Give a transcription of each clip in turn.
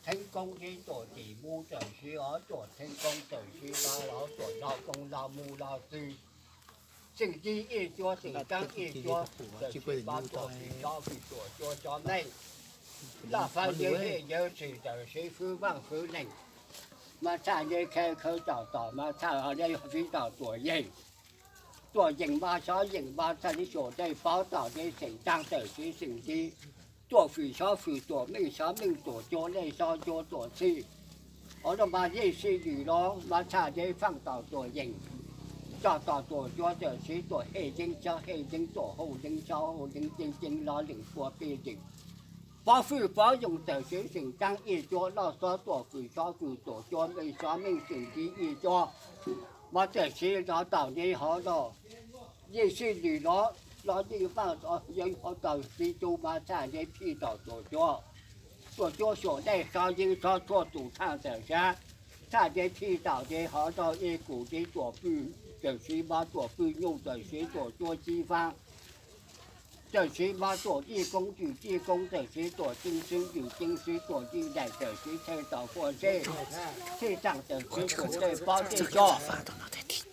Theeb koob tib tuam tim mus tawm siv, ob tuam theeb koob tawm siv los, ob tuam log koob log mus log txwv. Xeem Ntxwv ib cuab, xeem Tsaab ib cuab, tawm siv pab tuam fwm, tsob fwm tuam cuab tsob meej. Laj Faaj Yawg Hej Yawg Txwm tawm siv fwv vaaj fwv leej. Mab Txhaj Neb Khawv Khawv Tsom Tom, Mab Txhaj Neb Fiv Tom Tuam Yeem. Tuam Yeem Mab Xob Yeem Mab Txhaj Neb Suam Dej Pob Tom Neb Xeem Tsaab tawm siv Xeem Ntxwv tuam fwm xob fwm tuam meej xob meej tuam cuab lej xob cuab tuam txhij. Hov no Mab Yeej Sij Lwm Lob, Mab Txhaj Neb Faaj Tom Tuam Yeem, tsom tom tuam cuab tawm siv tuam hej yeeb xob hej yeeb tuam hauj yeeb xob hauj yeeb ceeb ceeb lob leem pua pij leem. Pob Fwj Pob Yoos tawm siv Xeem Tsaab ib cuab loj xob tuam fwm xob fwm tuam cuab meej xob meej Xeem Ntxwv ib cuab. Mab tawm siv lov tom neb hov no, Yeej Sij Lwm Lob, Lob Yeej Vaaj, Yeej Hov tawm siv tub Mab Txhaj Neb Fij Tom Tuam Cuab. Tuam cuab Suam Dej xob yeeb xob tshuaj tus thaaj tawm sab, Txhaj Neb Fij Tom Neb hov no ib kum neb tuam pwj tawm siv Mab tuam pwj nyuj tawm siv tuam cuab Xib Faab tawm siv Mab tuam ij koob ywm ij koob tawm siv tuam ceeb xwb ywm ceeb xwb tuam ij daim tawm siv Thej Tom Fua Ntsej, Thej Tsaam tawm siv tuam Dej Pob Dej Coj.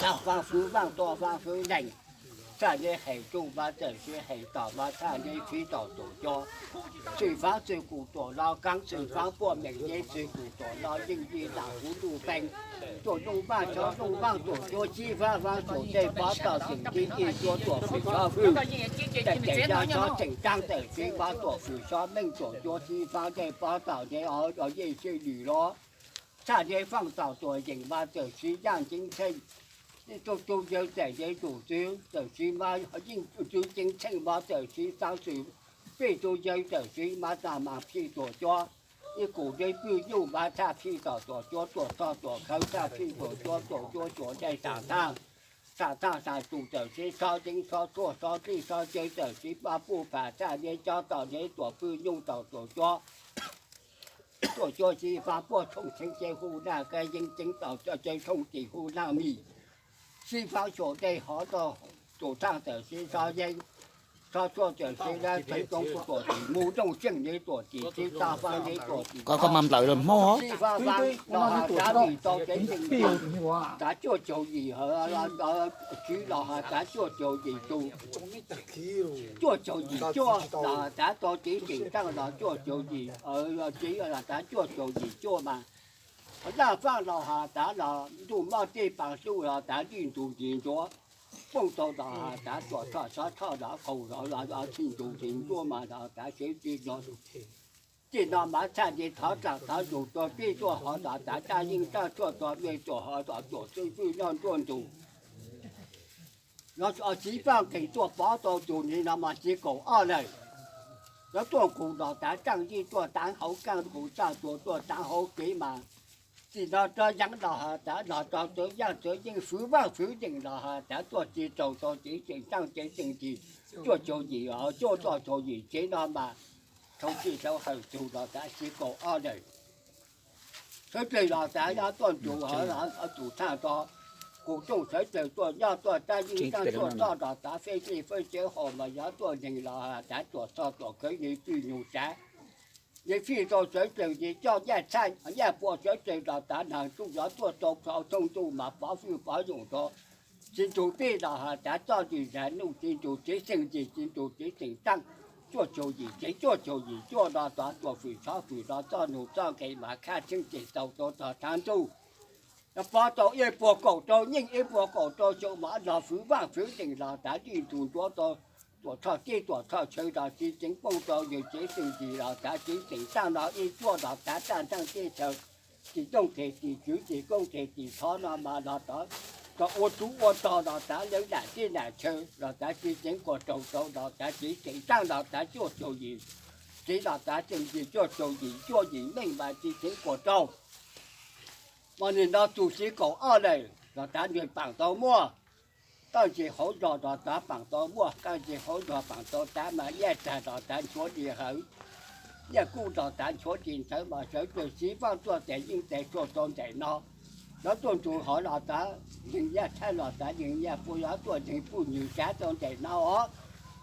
Toj Faab Fwv Vaaj Toj Faab Fwv Leej, Txhaj Neb Heem Tsuj Mab tawm siv Heem Tom Mab Txhaj Neb Fiv Tom Tuam Cuab. Xwm Faab Xwm Kum Tuam Lov Kaab Xwm Faab Puaj Meem Neb Xwm Kum Tuam Lov Yeej Yij Lam Kuv Ntuj Pee, tuam Ntuj Vaaj Xob Ntuj Vaaj tuam cuab Xib Faab Faab Suam Dej Pob Tom Xeem Ntxwv ib cuab tuam fwm xob fwm, daim tawm yaj xob Xeem Tsaab tawm siv Mab tuam fwm xob meej tuam cuab Xib Faab Dej Pob Tom Neb hov no Yeej Sij Lwm Lob, Txhaj Neb Faaj Tom Tuam Yeem Mab tawm siv Yaaj Ceeb Tsheej, Tub Tub Yawg tawm Neb Tus Txwv tawm siv Mab Yeej Txwv Ceeb Tsheej Mab tawm siv Xaab Xwm, Pij Tub Yawg tawm siv Mab Txaj Maas Fij Tuam Cuab. Ib kum neb pwj nyuj Mab Txhaj Fij Tom Tuam Cuab, Tuam Txhoj Tuam Khawv Txhaj Fij Tuam Cuab, Tuam Cuab Suav Dej Xam Thaaj, Xam Thaaj Xam Tus tawm siv xob yeeb xob tshuaj xob dlij xob cawv tawm siv Paj Puj Pham Txhaj Neb Cob Tom Neb Tuam Pwj Nyuj Tom Tuam Cuab. Tuam Cuab Xib Faab Puaj Tshooj Tsheeb Ceeb Hu Naj Kab Yeeb Ceeb Tom Cawv Tshooj Tim Hu Naj Mim, Xib Faab Suav Dej hov no, Tus Thaaj tawm siv xob yeeb xob tshuaj tawm siv Lab Theev Koob Tuam Tim Mus Nrooj Xyeej Neb Tuam Tim Tswb Toj Faab Neb Tuam Tim Koj koj Thoj, mas nplawm los Hmoob. Xib Faab Faab los has tav vim tau kev tseem Tav cuaj caug yim, Tswv los has tav cuaj caug yim tus, cuaj caug yim cuaj los has tav tau Ceev Xeem Taaj los cuaj caug yim, Ceev los tav cuaj caug yim cuaj mas, Laj Faaj los has tav los Ntuj Moj Tej Paas Xub los tav Lwj Ntus Ntsis Ntsuab, Pooj Tau los has tav Tuam Thoj Xob Thoj los Qaug los Txhij Ntus Ntsis Ntsuab mas los tav Sawv Txwv no. Txij no mas Txhaj Neb Thov Tsaam Thov Ntsug Tuam Pij Tuaj Hov los tav Taj Yeej Taj Tshuaj Tuam Mej Tuam Hov los Tuam Txwj Fwj Noj Nruab Ntug. Los Txiv Faaj Keem tuaj pov tau tus ni no mas txiv kaum ob lawm. Lawv tuaj nqus los tav Tsaaj Yij tuaj taav hauv Kaaj Nqus Tsaaj Tuag tuaj taav hauv kev mas, txij no rov yeev los has tav los rau Txawv Yaaj Txawv Yeej Fwv Vaaj Fwv Yeem los has tav tuaj txij raug tau Ceev Xeem Taaj Ceev Xeem Ntsis cuaj caug yim hov cuaj cuaj caug yim tsev no mas, thaum txij thaum hawm tug los tav txiv kaum ob lawm. Sawv dlawg los tav nyob tuaj nrug hov los Tus Thaaj to, Kuv Tooj Sawv Dlawg tuaj nyob tuaj Taj Yeej Taaj Tshuaj Txhoj los tav Fej Dlej Fej Tsev Haus mas yog tuaj neeg los has tav Tuam Txhoj Tuam Khawv Neb Fij Nyug Tsav, Neb Fij tau Sawv Dlawg Neb coj Nyaj Txhaj Nyaj Pua Sawv Dlawg los tav Naag Tsuj yog tuaj tau Pov Thooj Ntuj mas Pov Fwj Pov Yoos to, Txiv Ntuj Pij los has tav Txoj Ntsis Zag Nuj Txiv Ntuj Tsev Xeem Ntsis Txiv Ntuj Tsev Xeem Taaj cuaj caug yim tsev cuaj caug yim cuaj no tov Tuam Fwm Tshov Fwm no Txoj Nug Txoj Nkees mas Khaj Tsheej Ces tau tau tog Thaav Ntuj. Pov tau ib puas kaum rau nyeej ib puas kaum rau xyoo mas los Fwv Vaaj Fwv Yeem los tav Dlij Ntug Ntsuav tau Tuam Tshoj Tij Tuam Tshoj Chaw los Txiv Ceev Pooj tau Yawg Tsev Xeem Ntsis los tav Tsev Xeem Taaj no ib cuaj los tav Taj Ntaaj Teb Chaw, Tim Tooj Them Tim Tswv Tim Koob Them Tim Thov no mas los tov, tov ua tub ua tog los tav Lawv Nam Teb Nam Chaw los tav Txiv Ceev Kuas Raug Tau los tav Tsev Xeem Taaj los tav cuaj caug yim tsev los tav Xeem Ntsis cuaj caug yim cuaj yim meej mas Txiv Ceev Kuas Raug. Mas nim no txug txiv kaum ob lawm los tav nwg paam tau muaj, kaj ntsis hauv zog los tav paam tau muaj, kaj ntsis hauv zog paam tau tav mas Nyaj Tsag los tav Nchuav Lis Hawv, Nyaj Kuj los tav Nchuav Lis Ntxawv mas Sawv Dlawg Txiv Vaaj tuaj tes yeej tes tshuaj tau ntaim no. Lawv tuaj nrug hov los tav neeg Nyaj Txhab los tav neeg Nyaj Pua yog tuaj neeg Puj Nywg Tsav tau ntaim no os.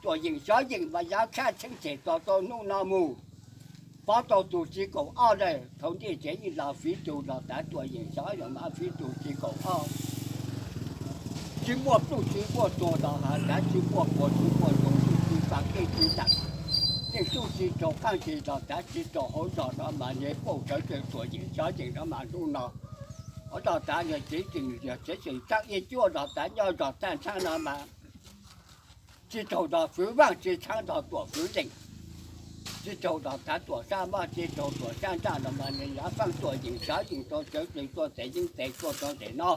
Tuam Yeem Xyov Yeem mas yog Khaj Tsheej Them tos tau hnub no mus. Paub tau tus txiv kaum ob ntawd thaum ntej tsev yeej los fiv tus los tav tuam yeem xyov yog mas fiv tus txiv kaum ob. Tsis muaj pluj tsis muaj tuag los hais tav tsis muaj puas tsis muaj ntoos tsis tsis pas kej tsis ntam, yeej tub tsis raug qaab tsis los tav tsis raug hauv zog no mas nyias pauj sawv daws tuam yeem xyov yeem no mas hnub no. Ov, los tav yog tsev tseem yog tsev tseem tsaab ib cuab los tav nyob zog taag ntshaab no mas tsis raug zog fwv vaaj tsis tshaav zog tuam fwv leej, tsis raug zog tav tuam sab mob tsis raug tuam sab ntsaj no mas nyias faaj tuam yeem xyov yeem rau sawv daws tuaj tes yeeb tes tuaj rau tes no.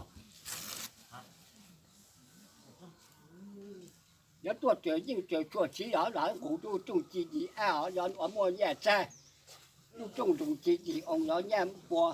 Yog tuaj raws yeej raws tshuaj siv yog lawv nqus lub rooj ci yim ab os, yog ua muaj nyaj txag, lub rooj ntoos ci yim oo yog nyaj pua.